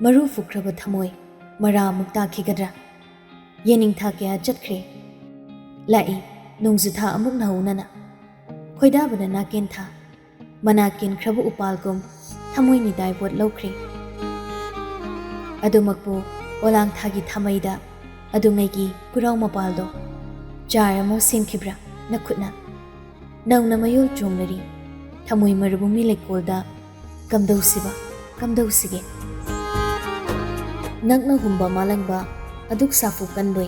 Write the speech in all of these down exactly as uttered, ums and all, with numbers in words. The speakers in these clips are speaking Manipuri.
ꯃꯔꯨ ꯐꯨꯛꯈ꯭ꯔꯕ ꯊꯃꯣꯏ ꯃꯔꯥ ꯑꯃꯨꯛ ꯇꯥꯈꯤꯒꯗ꯭ꯔꯥ? ꯌꯦꯅꯤꯡꯊꯥ ꯀꯌꯥ ꯆꯠꯈ꯭ꯔꯦ꯫ ꯂꯥꯛꯏ ꯅꯣꯡꯖꯨꯊꯥ ꯑꯃꯨꯛ ꯅꯧꯅꯅ꯫ ꯈꯣꯏꯗꯥꯕꯅ ꯅꯥꯀꯦꯟ ꯊꯥ꯫ ꯃꯅꯥ ꯀꯦꯟꯈ꯭ꯔꯕ ꯎꯄꯥꯜꯒꯨꯝ ꯊꯃꯣꯏ ꯅꯤꯗꯥꯏ ꯄꯣꯠ ꯂꯧꯈ꯭ꯔꯦ꯫ ꯑꯗꯨꯃꯛꯄꯨ ꯑꯣꯂꯥꯡ ꯊꯥꯒꯤ ꯊꯥꯃꯩꯗ ꯑꯗꯨꯉꯩꯒꯤ ꯀꯨꯔꯥꯎ ꯃꯄꯥꯜꯗꯣ ꯆꯥꯔ ꯑꯃ ꯁꯦꯝꯈꯤꯕ꯭ꯔꯥ ꯅꯈꯨꯠꯅ? ꯅꯧꯅ ꯃꯌꯣꯜ ꯆꯣꯡꯂꯔꯤ ꯊꯃꯣꯏ ꯃꯔꯨꯕꯨꯃꯤ ꯂꯩꯀꯣꯜꯗ꯫ ꯀꯝꯗꯧꯁꯤꯕ, ꯀꯝꯗꯧꯁꯤꯒꯦ? ꯉꯛꯅ ꯍꯨꯝꯕ ꯃꯥꯂꯪꯕ ꯑꯗꯨꯛ ꯁꯥꯐꯨ ꯀꯟꯕꯣꯏ꯫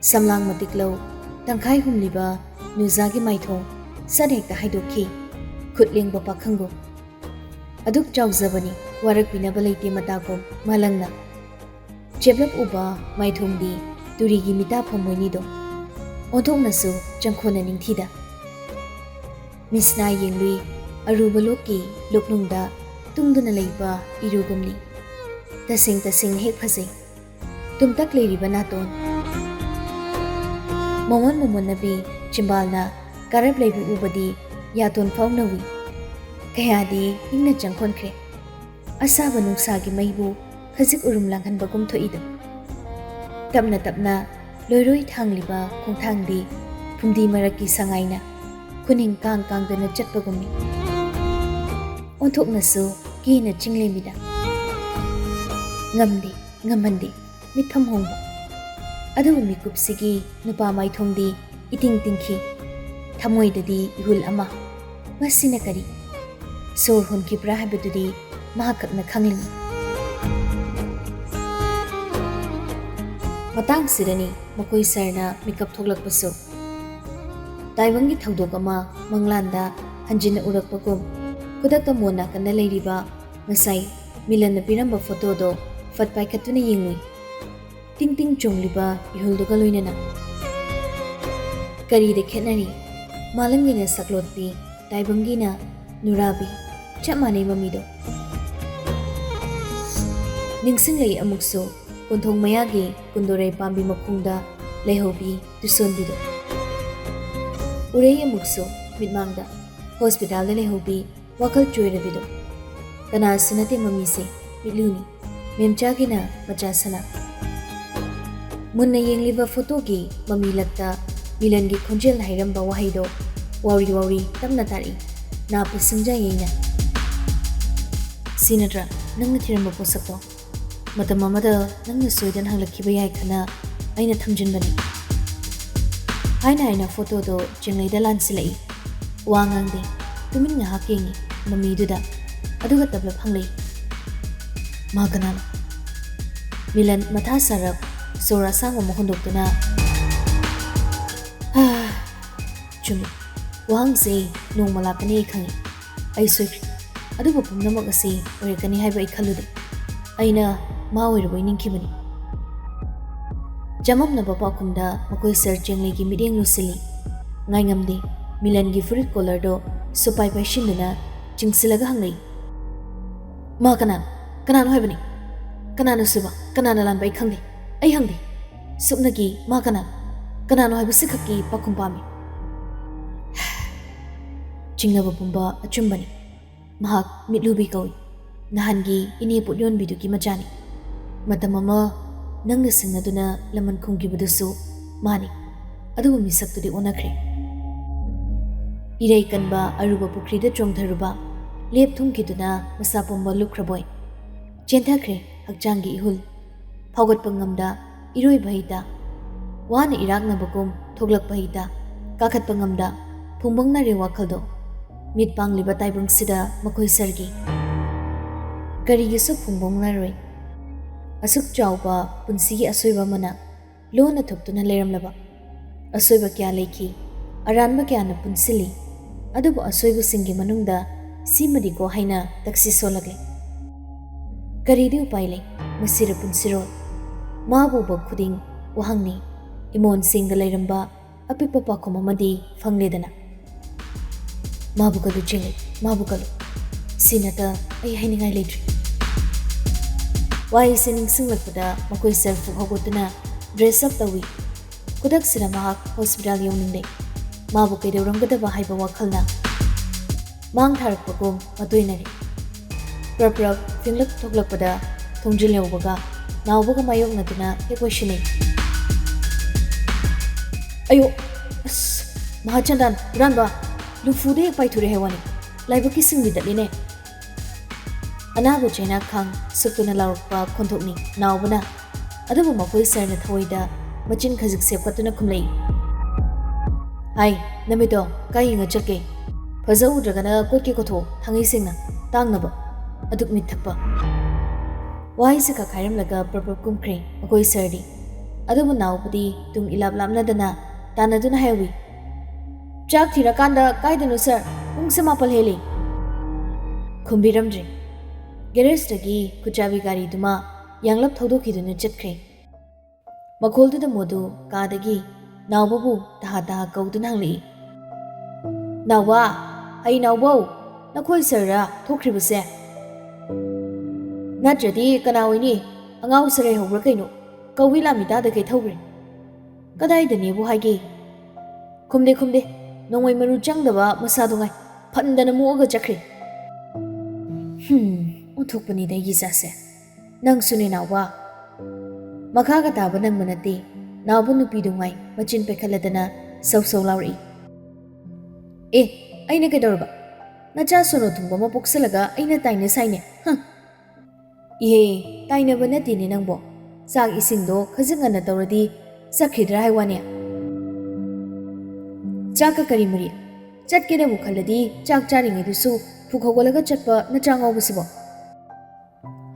ꯁꯝꯂꯥꯡ ꯃꯇꯤꯛ ꯂꯧ ꯇꯪꯈꯥꯏ ꯍꯨꯝꯂꯤꯕ ꯅꯨꯖꯥꯒꯤ ꯃꯥꯏꯊꯣꯡ ꯁꯠ ꯍꯦꯛꯇ ꯍꯥꯏꯗꯣꯛꯈꯤ꯫ ꯈꯨꯠ ꯂꯦꯡꯕ ꯄꯥꯈꯪꯒꯨꯝ꯫ ꯑꯗꯨꯛ ꯆꯥꯎꯖꯕꯅꯤ ꯋꯥꯔꯛꯄꯤꯅꯕ ꯂꯩꯇꯦ ꯃꯇꯥꯒꯨꯝ ꯃꯥꯂꯪꯅ꯫ ꯆꯦꯞꯂꯞ ꯎꯕ ꯃꯥꯏꯊꯣꯡꯗꯤ ꯇꯨꯔꯤꯒꯤ ꯃꯤꯇꯥ ꯐꯝꯃꯣꯏꯅꯤꯗꯣ꯫ ꯑꯣꯟꯊꯣꯛꯅꯁꯨ ꯆꯪꯈꯣꯟꯅ ꯅꯤꯡꯊꯤꯗ꯫ ꯃꯤꯠꯁꯅꯥ ꯌꯦꯡꯂꯨꯏ ꯑꯔꯨꯕ ꯂꯣꯛꯀꯤ ꯂꯨꯞꯅꯨꯡꯗ ꯇꯨꯡꯗꯨꯅ ꯂꯩꯕ ꯏꯔꯨꯒꯨꯝꯅꯤ꯫ ꯇꯁꯦꯡ ꯇꯁꯦꯡꯅ ꯍꯦꯛ ꯐꯖꯩ꯫ ꯇꯨꯝꯇꯛ ꯂꯩꯔꯤꯕ ꯅꯥꯇꯣꯟ꯫ ꯃꯃꯣꯟ ꯃꯃꯣꯟꯅꯕꯤ ꯆꯤꯝꯕꯥꯜꯅ ꯀꯥꯔꯞ ꯂꯩꯕ ꯎꯕꯗꯤ ꯌꯥꯇꯣꯟ ꯐꯥꯎꯅ ꯎꯏ꯫ ꯀꯌꯥꯗꯤ ꯏꯪꯅ ꯆꯪꯈꯣꯟꯈ꯭ꯔꯦ꯫ ꯑꯁꯥꯕ ꯅꯨꯡꯁꯥꯒꯤ ꯃꯩꯕꯨ ꯈꯖꯤꯛ ꯎꯔꯨꯝ ꯂꯥꯡꯍꯟꯕꯒꯨꯝ ꯊꯣꯛꯏꯗꯣ꯫ ꯇꯞꯅ ꯇꯞꯅ ꯂꯣꯏꯔꯣꯏ ꯊꯥꯡꯂꯤꯕ ꯈꯣꯡꯊꯥꯡꯗꯤ ꯐꯨꯝꯗꯤ ꯃꯔꯛꯀꯤ ꯁꯉꯥꯏꯅ ꯈꯨꯅꯤꯡ ꯀꯥꯡ ꯀꯥꯡꯗꯅ ꯆꯠꯄꯒꯨꯝꯃꯤ꯫ ꯑꯣꯟꯊꯣꯛꯅꯁꯨ ꯀꯦꯅ ꯆꯤꯡꯂꯦꯝꯃꯤꯗ꯫ ꯉꯝꯗꯦ, ꯉꯝꯍꯟꯗꯦ꯫ ꯃꯤꯠꯐꯝ ꯍꯣꯡꯕ꯫ ꯑꯗꯨꯕꯨ ꯃꯤꯀꯨꯞꯁꯤꯒꯤ ꯅꯨꯄꯥ ꯃꯥꯏꯊꯣꯡꯗꯤ ꯏꯇꯤꯡ ꯇꯤꯡꯈꯤ꯫ ꯊꯃꯣꯏꯗꯗꯤ ꯏꯍꯨꯜ ꯑꯃ꯫ ꯃꯁꯤꯅ ꯀꯔꯤ? ꯁꯣꯔ ꯍꯣꯟꯈꯤꯕ꯭ꯔꯥ ꯍꯥꯏꯕꯗꯨꯗꯤ ꯃꯍꯥꯛꯈꯛꯅ ꯈꯪꯂꯤꯉꯩ꯫ ꯃꯇꯥꯡꯁꯤꯗꯅꯤ ꯃꯈꯣꯏ ꯁꯥꯔꯅ ꯃꯤꯀꯞ ꯊꯣꯛꯂꯛꯄꯁꯨ꯫ ꯇꯥꯏꯕꯪꯒꯤ ꯊꯧꯗꯣꯛ ꯑꯃ ꯃꯪꯂꯥꯟꯗ ꯍꯟꯖꯤꯟꯅ ꯎꯔꯛꯄꯒꯨꯝ ꯈꯨꯗꯛꯇ ꯃꯣꯟ ꯅꯥꯀꯟꯗ ꯂꯩꯔꯤꯕ ꯉꯁꯥꯏ ꯃꯤꯂꯟꯅ ꯄꯤꯔꯝꯕ ꯐꯣꯇꯣꯗꯣ ꯐꯠ ꯄꯥꯏꯈꯠꯇꯨꯅ ꯌꯦꯡꯂꯨꯏ꯫ ꯇꯤꯡ ꯇꯤꯡ ꯆꯣꯡꯂꯤꯕ ꯏꯍꯨꯜꯗꯨꯒ ꯂꯣꯏꯅꯅ꯫ ꯀꯔꯤꯗ ꯈꯦꯠꯅꯔꯤ? ꯃꯥꯂꯪꯒꯤꯅ ꯁꯛꯂꯣꯠꯄꯤ, ꯇꯥꯏꯕꯪꯒꯤꯅ ꯅꯨꯔꯥꯕꯤ꯫ ꯆꯞ ꯃꯥꯟꯅꯩ ꯃꯃꯤꯗꯣ꯫ ꯅꯤꯡꯁꯤꯡꯂꯛꯏ ꯑꯃꯨꯛꯁꯨ ꯀꯣꯟꯊꯣꯡ ꯃꯌꯥꯒꯤ ꯀꯨꯟꯗꯣꯔꯩ ꯄꯥꯝꯕꯤ ꯃꯈꯣꯡꯗ ꯂꯩꯍꯧꯕꯤ ꯇꯨꯁꯣꯟꯕꯤꯗꯣ꯫ ꯎꯔꯩ ꯑꯃꯨꯛꯁꯨ ꯃꯤꯠꯃꯥꯡꯗ ꯍꯣꯁꯄꯤꯇꯥꯜꯗ ꯂꯩꯍꯧꯕꯤ ꯋꯥꯈꯜ ꯆꯣꯏꯔꯕꯤꯗꯣ꯫ ꯀꯅꯥꯁꯨ ꯅꯠꯇꯦ ꯃꯃꯤꯁꯦ, ꯃꯤꯠꯂꯨꯅꯤ꯫ ꯃꯦꯝꯆꯥꯒꯤꯅ ꯃꯆꯥ ꯁꯅꯥ꯫ ꯃꯨꯟꯅ ꯌꯦꯡꯂꯤꯕ ꯐꯣꯇꯣꯒꯤ ꯃꯃꯤꯂꯛꯇ ꯃꯤꯂꯟꯒꯤ ꯈꯣꯟꯖꯦꯜꯅ ꯍꯥꯏꯔꯝꯕ ꯋꯥꯍꯩꯗꯣ ꯋꯥꯎꯔꯤ ꯋꯥꯎꯔꯤ ꯇꯞꯅ ꯇꯥꯔꯛꯏ꯫ ꯅꯥꯞꯄ ꯁꯤꯡꯖꯥ ꯌꯩꯅ꯫ "ꯁꯤ ꯅꯠꯇ꯭ꯔꯥ ꯅꯪꯅ ꯊꯤꯔꯝꯕ ꯄꯣꯠꯁꯛꯇꯣ? ꯃꯇꯝ ꯑꯃꯗ ꯅꯪꯅ ꯁꯣꯏꯗꯅ ꯍꯪꯂꯛꯈꯤꯕ ꯌꯥꯏ ꯈꯟꯅ ꯑꯩꯅ ꯊꯝꯖꯤꯟꯕꯅꯤ" ꯍꯥꯏꯅ ꯍꯥꯏꯅ ꯐꯣꯇꯣꯗꯣ ꯆꯦꯡꯂꯩꯗ ꯂꯥꯟꯁꯤꯜꯂꯛꯏ꯫ ꯋꯥ ꯉꯥꯡꯗꯦ꯫ ꯇꯨꯃꯤꯟ ꯉꯥꯏꯍꯥꯛ ꯌꯦꯡꯉꯤ ꯃꯃꯤꯗꯨꯗ, ꯑꯗꯨꯒ ꯇꯞꯂꯞ ꯍꯪꯂꯛꯏ, "ꯃꯥ ꯀꯅꯥꯅꯣ?" ꯃꯤꯂꯟ ꯃꯊꯥ ꯁꯥꯔꯞ ꯁꯣꯔ ꯑꯁꯥꯡꯕ ꯑꯃ ꯍꯣꯟꯗꯣꯛꯇꯨꯅ, "ꯍꯥ, ꯆꯨꯝꯃꯤ꯫ ꯋꯥꯍꯪꯁꯦ ꯅꯣꯡꯃ ꯂꯥꯛꯀꯅꯤ ꯑꯩ ꯈꯪꯏ꯫ ꯑꯩ ꯁꯣꯏꯈ꯭ꯔꯦ꯫ ꯑꯗꯨꯕꯨ ꯄꯨꯝꯅꯃꯛ ꯑꯁꯤ ꯑꯣꯏꯔꯛꯀꯅꯤ ꯍꯥꯏꯕ ꯑꯩ ꯈꯜꯂꯨꯗꯦ꯫ ꯑꯩꯅ ꯃꯥ ꯑꯣꯏꯔꯕꯣꯏ ꯅꯤꯡꯈꯤꯕꯅꯤ"꯫ ꯆꯃꯝꯅꯕ ꯄꯥꯎꯈꯨꯝꯗ ꯃꯈꯣꯏ ꯁꯥꯔ ꯆꯦꯡꯂꯩꯒꯤ ꯃꯤꯠꯌꯦꯡ ꯂꯨꯁꯤꯜꯂꯤ꯫ ꯉꯥꯏꯉꯝꯗꯦ, ꯃꯤꯂꯟꯒꯤ ꯐꯨꯔꯤꯠ ꯀꯣꯂꯔꯗꯣ ꯁꯨꯄꯥꯏ ꯄꯥꯏꯁꯤꯟꯗꯨꯅ ꯆꯤꯡꯁꯤꯜꯂꯒ ꯍꯪꯂꯛꯏ, "ꯃꯥ ꯀꯅꯥꯅꯣ? ꯀꯅꯥꯅꯣ ꯍꯥꯏꯕꯅꯤ? ꯀꯅꯥꯅꯣ ꯁꯤꯕ? ꯀꯅꯥꯅ ꯂꯥꯟꯕ ꯑꯩ ꯈꯪꯗꯦ꯫ ꯑꯩ ꯍꯪꯗꯦ꯫ ꯁꯨꯞꯅꯒꯤ ꯃꯥ ꯀꯅꯥꯅꯣ? ꯀꯅꯥꯅꯣ ꯍꯥꯏꯕꯁꯤ ꯈꯛꯀꯤ ꯄꯥꯎꯈꯨꯝ ꯄꯥꯝꯃꯤ"꯫ ꯆꯤꯡꯅꯕ ꯄꯨꯝꯕ ꯑꯆꯨꯝꯕꯅꯤ꯫ ꯃꯍꯥꯛ ꯃꯤꯠꯂꯨꯕꯤ ꯀꯧꯏ꯫ ꯅꯍꯥꯟꯒꯤ ꯏꯅꯦ ꯄꯣꯠ ꯌꯣꯟꯕꯤꯗꯨꯒꯤ ꯃꯆꯥꯅꯤ꯫ ꯃꯇꯝ ꯑꯃ ꯅꯪꯅ ꯁꯤꯡꯅꯗꯨꯅ ꯂꯃꯟ ꯈꯨꯝꯈꯤꯕꯗꯨꯁꯨ ꯃꯥꯅꯤ꯫ ꯑꯗꯨꯕꯨ ꯃꯤꯁꯛꯇꯨꯗꯤ ꯑꯣꯟꯅꯈ꯭ꯔꯦ꯫ ꯏꯔꯩ ꯀꯟꯕ ꯑꯔꯨꯕ ꯄꯨꯈ꯭ꯔꯤꯗ ꯆꯣꯡꯊꯔꯨꯕ, ꯂꯦꯞ ꯊꯨꯝꯈꯤꯗꯨꯅ ꯃꯁꯥ ꯄꯨꯝꯕ ꯂꯨꯞꯈ꯭ꯔꯕꯣꯏ ꯆꯦꯟꯊꯈ꯭ꯔꯦ ꯍꯛꯆꯥꯡꯒꯤ ꯏꯍꯨꯜ꯫ ꯐꯥꯎꯒꯠꯄ ꯉꯝꯗ ꯏꯔꯣꯏꯕ ꯍꯩꯇ, ꯋꯥꯅ ꯏꯔꯥꯛꯅꯕꯒꯨꯝ ꯊꯣꯛꯂꯛꯄ ꯍꯩꯇ, ꯀꯥꯈꯠꯄ ꯉꯝꯗ ꯐꯨꯡꯕꯪꯅꯔꯦ ꯋꯥꯈꯜꯗꯣ꯫ ꯃꯤꯠ ꯄꯥꯡꯂꯤꯕ ꯇꯥꯏꯕꯪꯁꯤꯗ ꯃꯈꯣꯏ ꯁꯥꯔꯒꯤ ꯀꯔꯤꯒꯤꯁꯨ ꯐꯨꯡꯕꯪꯅꯔꯣꯏ꯫ ꯑꯁꯨꯛ ꯆꯥꯎꯕ ꯄꯨꯟꯁꯤꯒꯤ ꯑꯁꯣꯏꯕ ꯑꯃꯅ ꯂꯣꯟꯅ ꯊꯨꯞꯇꯨꯅ ꯂꯩꯔꯝꯂꯕ ꯑꯁꯣꯏꯕ ꯀꯌꯥ ꯂꯩꯈꯤ꯫ ꯑꯔꯥꯟꯕ ꯀꯌꯥꯅ ꯄꯨꯟꯁꯤꯜꯂꯤ꯫ ꯑꯗꯨꯕꯨ ꯑꯁꯣꯏꯕꯁꯤꯡꯒꯤ ꯃꯅꯨꯡꯗ ꯁꯤꯃꯗꯤꯀꯣ ꯍꯥꯏꯅ ꯇꯛꯁꯤ ꯁꯣꯜꯂꯛꯂꯦ꯫ ꯀꯔꯤꯗꯤ ꯎꯄꯥꯏ ꯂꯩ? ꯃꯁꯤꯔ ꯄꯨꯟꯁꯤꯔꯣꯜ? ꯃꯥꯕꯨ ꯎꯕ ꯈꯨꯗꯤꯡ ꯋꯥꯍꯪꯅꯤ꯫ ꯏꯃꯣꯟ ꯁꯦꯡꯗ ꯂꯩꯔꯝꯕ ꯑꯄꯤꯛꯄ ꯄꯥꯎꯈꯨꯝ ꯑꯃꯗꯤ ꯐꯪꯂꯦꯗꯅ꯫ "ꯃꯥꯕꯨ ꯀꯜꯂꯨ ꯆꯦꯡꯂꯩ, ꯃꯥꯕꯨ ꯀꯜꯂꯨ꯫ ꯁꯤ ꯅꯠꯇ ꯑꯩ ꯍꯥꯏꯅꯤꯡꯉꯥꯏ ꯂꯩꯇ꯭ꯔꯤ"꯫ ꯋꯥꯍꯩꯁꯦ ꯅꯤꯡꯁꯤꯡꯂꯛꯄꯗ ꯃꯈꯣꯏ ꯁꯥꯔ ꯐꯨꯛ ꯍꯧꯒꯠꯇꯨꯅ ꯗ꯭ꯔꯦꯁ ꯑꯞ ꯇꯧꯏ꯫ ꯈꯨꯗꯛꯁꯤꯗ ꯃꯍꯥꯛ ꯍꯣꯁꯄꯤꯇꯥꯜ ꯌꯧꯅꯤꯡꯂꯦ꯫ ꯃꯥꯕꯨ ꯀꯩꯗꯧꯔꯝꯒꯗꯕ ꯍꯥꯏꯕ ꯋꯥꯈꯜꯅ ꯃꯥꯡ ꯊꯥꯔꯛꯄꯒꯨꯝ ꯃꯇꯣꯏꯅꯔꯦ꯫ ꯄ꯭ꯔꯞ ꯄ꯭ꯔꯞ ꯐꯤꯡꯂꯛ ꯊꯣꯛꯂꯛꯄꯗ ꯊꯣꯡꯖꯤꯜ ꯌꯧꯕꯒ ꯅꯥꯎꯕꯒ ꯃꯥꯌꯣꯛꯅꯗꯨꯅ ꯍꯦꯛ ꯋꯥꯏꯁꯤꯟꯅꯩ꯫ "ꯑꯌꯣ! ꯑꯁ! ꯃꯍꯥꯆꯟꯗꯥꯟ, ꯍꯨꯔꯥꯟꯕ! ꯂꯨꯐꯨꯗ ꯍꯦꯛ ꯄꯥꯏꯊꯣꯔꯛꯑꯦ ꯍꯥꯏ ꯋꯥꯅꯤ꯫ ꯂꯥꯏꯕꯛꯀꯤ ꯁꯤꯡꯕꯤ ꯇꯠꯂꯤꯅꯦ!" ꯑꯅꯥꯕ ꯆꯩꯅꯥ ꯈꯥꯡ ꯁꯨꯛꯇꯨꯅ ꯂꯥꯎꯔꯛꯄ ꯈꯣꯟꯊꯣꯛꯅꯤ ꯅꯥꯎꯕꯅ꯫ ꯑꯗꯨꯕꯨ ꯃꯈꯣꯏ ꯁꯥꯔꯅ ꯊꯑꯣꯏꯗ ꯃꯆꯤꯟ ꯈꯖꯤꯛ ꯁꯦꯞꯀꯠꯇꯨꯅ ꯈꯨꯝꯂꯛꯏ꯫ "ꯍꯥꯏ, ꯅꯃꯤꯠꯇꯣ ꯀꯥꯏ ꯌꯦꯡꯉ ꯆꯠꯀꯦ? ꯐꯖ ꯎꯗ꯭ꯔꯒꯅ ꯀꯣꯠꯀꯦ ꯀꯣꯠꯊꯣꯛꯑꯣ, ꯊꯥꯡꯉꯩ ꯁꯦꯡꯅ, ꯇꯥꯡꯅꯕ꯫ ꯑꯗꯨꯛ ꯃꯤꯠ ꯊꯛꯄ!" ꯋꯥꯍꯩꯁꯤ ꯈꯛ ꯍꯥꯏꯔꯝꯂꯒ ꯄ꯭ꯔꯞ ꯄ꯭ꯔꯞ ꯀꯨꯝꯈ꯭ꯔꯦ ꯃꯈꯣꯏ ꯁꯥꯔꯗꯤ꯫ ꯑꯗꯨꯕꯨ ꯅꯥꯎꯕꯗꯤ ꯇꯨꯡ ꯏꯂꯥꯞ ꯂꯥꯞꯅꯗꯅ ꯇꯥꯟꯅꯗꯨꯅ ꯍꯥꯏꯍꯧꯏ꯫ "ꯆꯥꯛ ꯊꯤꯔꯀꯥꯟꯗ ꯀꯥꯏꯗꯅꯣ ꯁꯥꯔ? ꯄꯨꯡꯁꯦ ꯃꯥꯄꯜ ꯍꯦꯜꯂꯦ!" ꯈꯨꯝꯕꯤꯔꯝꯗ꯭ꯔꯦ꯫ ꯒꯦꯔꯦꯖꯇꯒꯤ ꯈꯨꯠꯆꯥꯕꯤ ꯒꯥꯔꯤꯗꯨꯃ ꯌꯥꯡꯂꯞ ꯊꯧꯗꯣꯛꯈꯤꯗꯨꯅ ꯆꯠꯈ꯭ꯔꯦ꯫ ꯃꯈꯣꯜꯗꯨꯗ ꯃꯣꯗꯨ ꯀꯥꯗꯒꯤ ꯅꯥꯎꯕꯕꯨ ꯇꯍꯥ ꯇꯍꯥ ꯀꯧꯗꯨꯅ ꯍꯪꯂꯛꯏ꯫ "ꯅꯥꯎꯕ! ꯍꯩ ꯅꯥꯎꯕꯧ! ꯅꯈꯣꯏ ꯁꯥꯔꯔ ꯊꯣꯛꯈ꯭ꯔꯤꯕꯁꯦ? ꯅꯠꯇ꯭ꯔꯗꯤ ꯀꯅꯥ ꯑꯣꯏꯅꯤ? ꯑꯉꯥꯎ ꯁꯥꯔꯩ ꯍꯧꯕ꯭ꯔꯥ ꯀꯩꯅꯣ? ꯀꯧꯏ ꯂꯥꯝꯃꯤ ꯇꯥꯗꯈꯩ ꯊꯧꯈ꯭ꯔꯦ꯫ ꯀꯗꯥꯏꯗꯅꯦꯕꯨ ꯍꯥꯏꯒꯦ?" "ꯈꯨꯝꯗꯦ, ꯈꯨꯝꯗꯦ꯫ ꯅꯣꯡꯃꯩ ꯃꯔꯨ ꯆꯪꯗꯕ ꯃꯁꯥꯗꯨ ꯉꯥꯏ꯫ ꯐꯟꯗꯅ ꯃꯣꯛꯑꯒ ꯆꯠꯈ꯭ꯔꯦ꯫ ꯍꯨꯝ, ꯑꯣꯟꯊꯣꯛꯄꯅꯤꯗ ꯑꯩꯒꯤ ꯏꯆꯥꯁꯦ꯫ ꯅꯪꯁꯨꯅꯦ ꯅꯥꯎꯕ꯫ ꯃꯈꯥꯒ ꯇꯥꯕ ꯅꯪꯕ ꯅꯠꯇꯦ꯫ ꯅꯥꯎꯕ ꯅꯨꯄꯤꯗꯨ ꯉꯥꯏ ꯃꯆꯤꯟ ꯄꯩꯈꯠꯂꯗꯅ ꯁꯧ ꯁꯧ ꯂꯥꯎꯔꯛꯏ꯫ ꯑꯦ, ꯑꯩꯅ ꯀꯩꯗꯧꯔꯕ? ꯅꯆꯥ ꯁꯣꯅꯣ ꯊꯨꯡꯕ ꯑꯃ ꯄꯣꯛꯁꯜꯂꯒ ꯑꯩꯅ ꯇꯥꯏꯅ ꯁꯥꯏꯅꯦ꯫ ꯍꯝ꯫ ꯏꯍꯦ, ꯇꯥꯏꯅꯕ ꯅꯠꯇꯦꯅꯦ ꯅꯪꯕꯣ꯫ ꯆꯥꯛ ꯏꯁꯤꯡꯗꯣ ꯈꯖꯤꯛ ꯉꯟꯅ ꯇꯧꯔꯗꯤ ꯆꯠꯈꯤꯗ꯭ꯔꯥ ꯍꯥꯏ ꯋꯥꯅꯦ꯫ ꯆꯥꯛꯀ ꯀꯔꯤ ꯃꯔꯤ? ꯆꯠꯀꯦꯅꯕꯨ ꯈꯜꯂꯗꯤ ꯆꯥꯛ ꯆꯥꯔꯤꯉꯩꯗꯨꯁꯨ ꯐꯨꯛ ꯍꯧꯒꯠꯂꯒ ꯆꯠꯄ ꯅꯆꯥ ꯉꯥꯎꯕꯁꯤꯕꯣ꯫